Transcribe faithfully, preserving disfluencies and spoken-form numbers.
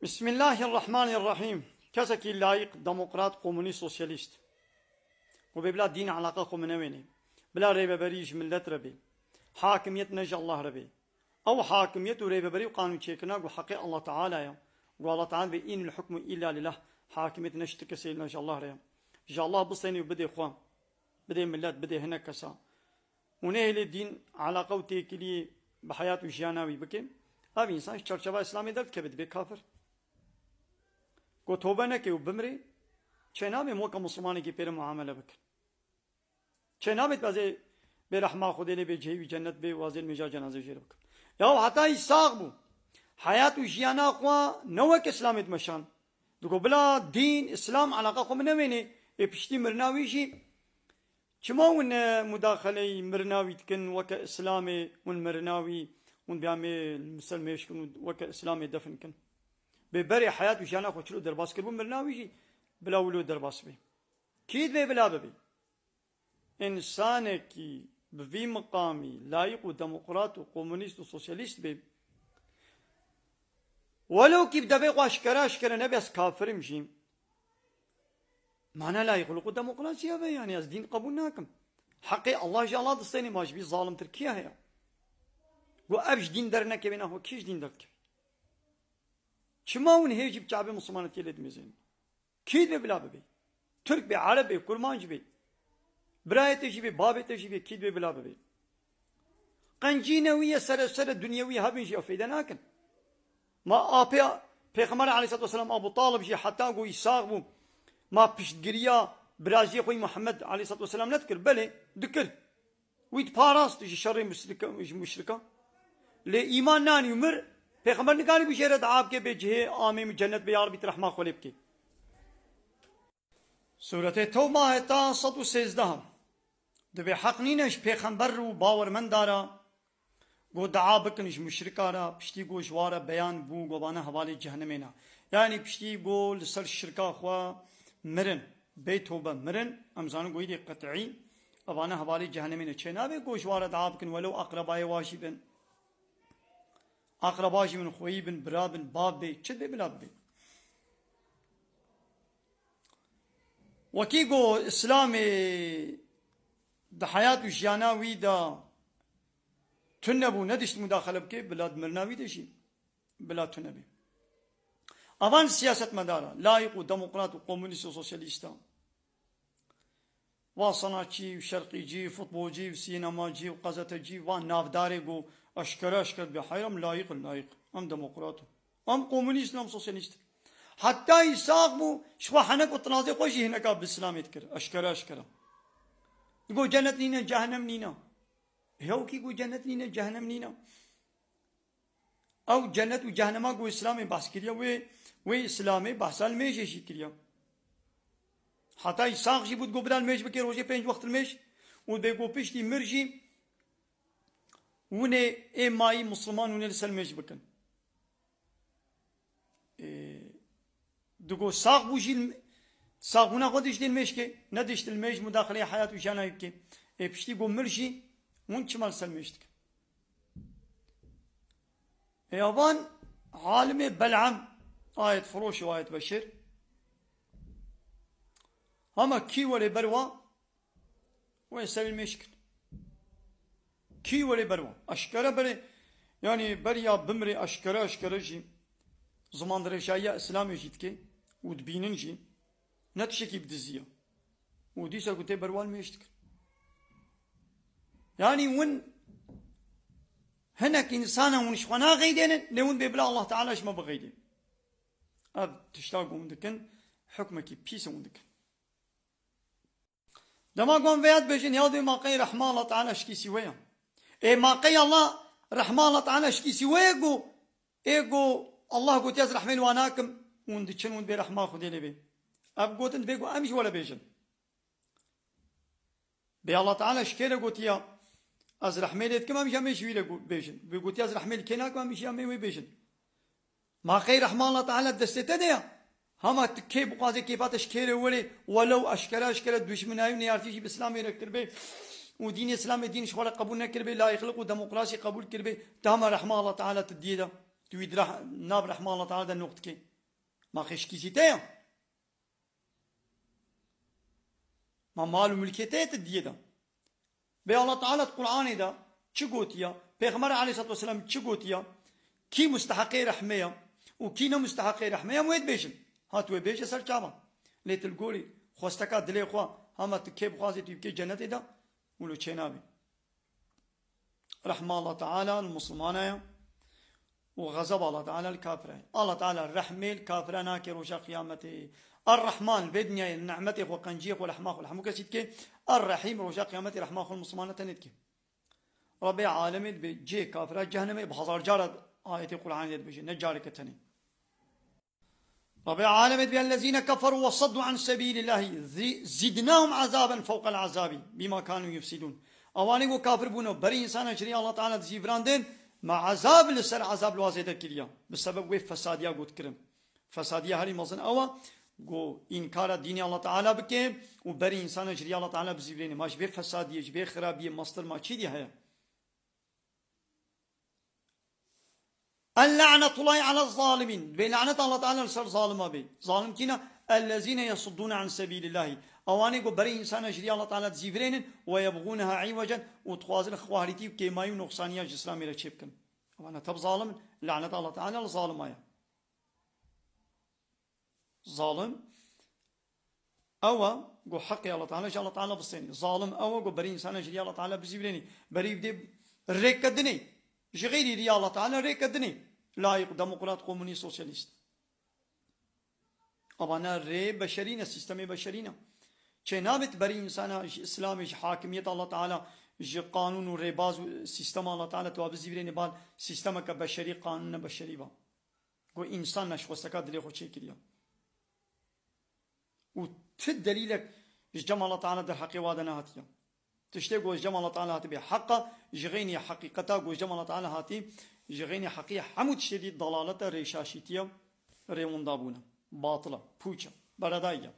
Bismillahirrahmanirrahim. Kesekî layîq, demokrat, komunîst, sosyalîst û bê bila dîn eleqa xwe min newênê. Bila rêveberî ji millet re bê. Hakimiyet ne ji Allah re bê. Ew hakimiyet û rêveberî û qanûnçêkirina ku heqê Allah Teala ye. Ku Allah Teala bê, "Înil hukmu îlla lillah." Hakimiyet ne ji ti kesê, ne ji Allah re ye. Ji Allah bistênê û bidê xwe. Bidê millet, bidê hinek kesa. Û nehêlê dîn, eleqa û têkiliyê bi heyat û jiyana wî bike, ev însan ji çarçeva Îslamê derdikeve, dibe kafir. Ku tobe neke û bimrê, çênabê em weke Mislimanekî pê re muamele bikin. Çênabê tu ez ê bê rehma Xwedê lê bê, cihê wî cennet bê û ez ê li mêja cenazê jê re bikim. Ya heta wî sax bû. Heyat û jiyana xwe ne wek Îslamê dimeşan. Digo bila dîn, Îslam eleqa xwe min newênê. Ê piştî mirina wî jî çima hûn, e, mudaxeleyî mirina wî dikin weke Îslamê, hûn mirina wî, hûn bê em ê li ser mêj kin û weke Îslamê defin kin? Bê berê heyat û jiyana xwe çilo derbas kiribû mirina wî jî bila wilo derbas bê. Kî dibê bila bibê? Însanekî bi vî miqamî layîq û demokrat û komunîst û sosyalîst bê, welew kî bi devê xwe eşkere eşkere nebê ez kafir im jî, mana layîq û demokrasiya be, yanî ez dîn qebûl nakim. Heqê Allah ji Allah distênê, ma ji bî zalimtir kî heye? Ku ev ji dîn dernekeve, naxwe kî ji dîn derdikeve? Çima hûn hê jî bi çavê Mislimanetiyê lê dimêzênin? Kî dibê bila bibê? Tirk bê, Ereb bê, Kurmanc bê. Birayê te jî bê, bavê te jî bê, kî dibê bila bibê? Qencî newî ye, sere sere dinyewî hebin jî ew feyde nakin. Ma apê Pêxember aleyhissalatu vesselam, Abu Talib jî heta ku wî sax bû, ma piştgiriya biraziyê xwe yî Muhammed aleyhissalatu vesselam nedikir? Belê, dikir. Wî diparast ji şerê musrika-, ji muşrika. Lê îman nanî û mir, Pêxember nikarî bijêre dua bike bê cihê amê min cennet bê, ya Rebî tu rehma xwe lê bikê. Sûretê Tewba heta sed û sêzdeh. Dibê heq nîne ji pêxember û bawermendara ku dua bikin ji muşrika re, piştî ku ji wa re beyan bû ku vane hevalê cehennemê ne. Yanî piştî ku li ser şirka xwe mirin, bê tobe mirin, em zanin ku îdî qet'î, evane hevalê cehennemê ne. Çê nabe ku ji wa re dua bikin, welew aqrebayê wa jî bin. Aqreba jî bin, xweyî bin, bira bin, bav bê, çi dibê bila bibê. Wekî ku Îslamê di heyat û jiyana wî de tune bû, nedişt mudaxele bike, bila di mirina wî de jî bila tune bê. Avan siyasetmedara, layîq û demokrat û komunîst û sosyalîst a. Va sanatçî û şerqîcî, futbolcî û sînemacî û qezetecî, va navdarê ku eşkere eşkere dibê, heyr em layîq in, layîq. Em demokrat in. Em komunîst in, em sosyalîst in. Heta wî sax bû, ji xwe henek û tinazê xwe jî hineka bi Îslamê dikir. Eşkere eşkere. Digo cennet nîne, cehennem nîne. Hewkî ku cennet nîne, cehennem nîne. Ew cennet û cehenema ku Îslamê behs kiriye, wê, wê Îslamê behsa li mêjê jî kiriye. Heta wî sax jî bû, digo bila li mêj bike, rojê pênc wext li mêj û bê ku piştî mir jî hûn ê ê mayî Misliman hûn ê li ser mêj bikin. Ê, Digo sax bû jî, saxbûna xwe diştê li mêj ke, nedişt li mêj mudaxileyê heyat û jiyana wî bike. Ê piştî ku mir jî, hûn çima li ser mêj dikin? Ê avan alimê Bel'am, ayet firoş û ayet beşir. Hema kî welê ber wa, wê serê mêj kin. Kî welê ber wan? Eşkere berê, yanî beriya bimrê eşkere eşkere jî, ziman dirêjayiya Îslamê jî dike û dibînin jî, ne tiştekî bi dizî ye. Û dîsa ku tê ber wan mêj dikin. Yanî win hinek însana hûn ji xwe naxeydênin, lê hûn bê bila Allah Teala ji me bixeydê. Ev tişta ku hûn dikin, hukmekî pîs e hûn dikin. Dema ku em vêya dibêjin, ya dê maqey rehma Allah Teala şikîsî we ye. Ê maqey Allah, rehma Allah Teala şikîsî we ye ku, ê ku Allah gotiye ez rehmê li wan nakim, hûn diçin, hûn dibê rehma Xwedê lê bê. Ev gotin dibê ku em ji we re bêjin. Bê Allah Teala ji kê re gotiye ez rehmê lê dikim, em jî em ê ji wî re go-, bêjin. Bê gotiye ez rehmê li kê nakim, em jî em ê wê bêjin. Ma qey rehma Allah Teala destê te de ya? Hema tu kê bixwazê kêfa te ji kê re were, welew eşkere eşkere duşminayî û neyartî jî bi Îslamê re kiribê û dînê Îslamê dîn ji xwe re qebûl nekiribê, layîqlik û demokrasî qebûl kiribê, tu hema rehma Allah Teala tu diyê de, tu wî di reh-, nav rehma Allah Teala de noq dikê. Ma xeşkîzî te ye? Ma mal û milkê te ye ti diyê de? Bê Allah Teala di Qur'anê de çi gotiya? Pêxember aleyhissalatu vesselam çi gotiya? Kî musteheqê rehmê ye û kî ne musteheqê rehmê ye, em wê dibêjin. Ha tu wê bêje ser çavan. Lê tu li gorî xwesteka dilê xwe, hema tu kê bixwazê tu yê bikê cenetê de, wilo çênabî. Rehma Allah Teala li Musulmana ye û xezeba Allah Teala li kafira ye. Allah Teala rehmê li kafira nake roja qiyametê. Er-Rehman li vê dinyayê li nimetê xwe, qenciyê xwe, rehma xwe li hemû kesî dike. Er-Rehîm roja qiyametê rehma xwe li Musulmana tenê dike. Rebê alemê dibê cihê kafira cehennemê, bi hezar cara ayetê Qur'anê de dibêje, ne careke tenê. Rebê alemê dibê, "Ellezîne keferû ve saddu an sebîlillahî zi-, zidnahum azaben fewqel azabî bîma kanû yufsidûn." Ewanê ku kafir bûne û berî însana ji rêya Allah Teala dizîvirandin, me ezab li ser ezab li wa zêde kiriya. Bi sebeb wê fesadiya ku dikirin. Fesadiya herî mezin ew e ku înkara dînê Allah Teala bike û berî însana ji rêya Allah Teala bizîvirêne. Ma ji vê fesadiyê, ji vê xirabiyê mestir ma çî dî heye? El-la'netullahi ala zalimîn. Bê lanet Allah Teala li ser zalima bê. Zalim kî ne? Ellezîne yesuddûne an sebîlillahî. Ewanê ku berê însana ji rêya Allah Teala dizîvirênin, "Ve yebğûneha îwecen", û dixwazin xweharîtî û kêmayî û noqsaniya ji Îslamê re çêbikin. Ewana teb zalim in. Lanet Allah Teala li zalima ye. Zalim ew e ku heqê Allah Teala ji Allah Teala bistênî. Zalim ew e ku berî însana ji rêya Allah Teala bizîvirênî. Berî bidê rêke dinê. Ji xeyrî rêya Allah Teala rêke dinê. Layîq, demokrat, komunîst, sosyalîst. Ama ne rê beşerî ne, sîstemê beşerî ne. Çê nabêt berî însana ji Îslamê, ji hakimiyet Allah Teala, ji qanûn û rêbaz û sîstema Allah Teala tu wa bizîvirênî bal sîstemeke beşerî, qanûne beşerî ba. Ku însan neşxwesteka dilê xwe çêkiriye. Û ti delîlek ji cem Allah Teala derheqê wa de nehatiye. Tiştê ku ji cem Allah Teala hatibê heq e, ji xeynî heqîqeta ku ji cem Allah Teala hatî, ji xeynî heqî hemû tiştê dî dalalet e, rêşaşîtiye, rêwindabûn e, batil e, pûç e, beredayî ye.